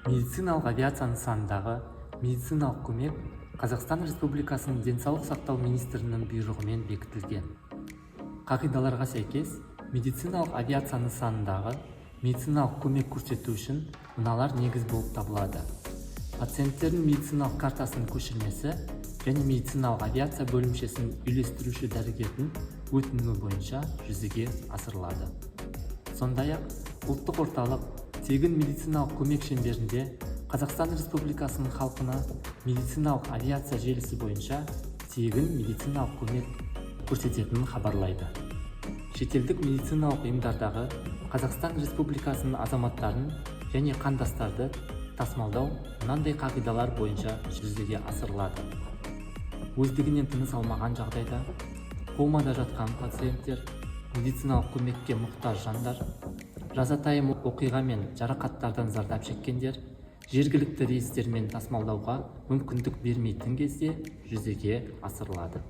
Медициналық авиация нысанындағы медициналық көмек Қазақстан Республикасының Денсаулық сақтау министрінің бұйрығымен бекітілген қағидаларға сәйкес, медициналық авиация нысанындағы медициналық көмек көрсету үшін мыналар негіз болып табылады: пациенттердің медициналық картасының көшірмесі және медициналық авиация бөлімшесін үйлестіруші дәрігердің өтінімі бойынша жүзеге асырылады. Сондай-ақ Ұлттық орталық тегін медициналық көмек шеңберінде Қазақстан Республикасының халқына медициналық авиация желісі бойынша тегін медициналық көмек көрсететінін хабарлайды. Шетелдік медициналық ұйымдардағы Қазақстан Республикасының азаматтарын және қандастарды тасымалдау мынандай қағидалар бойынша жүзеге асырылады: өздігінен тыныс алмаған жағдайда, комада жатқан пациенттер, медициналық көмекке мұқтаж жандар, жазатайым оқиға мен жарақаттардан зардап шеккендер жергілікті рейстермен тасымалдауға мүмкіндік бермейтін кезде жүзеге асырылады.